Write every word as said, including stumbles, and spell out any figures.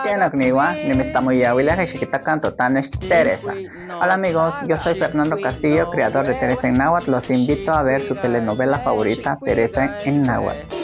Kena kniwa, nimestamoyawiliaj xikitakan totanex Teresa. Hola amigos, yo soy Fernando Castillo, creador de Teresa en Náhuatl. Los invito a ver su telenovela favorita, Teresa en Náhuatl.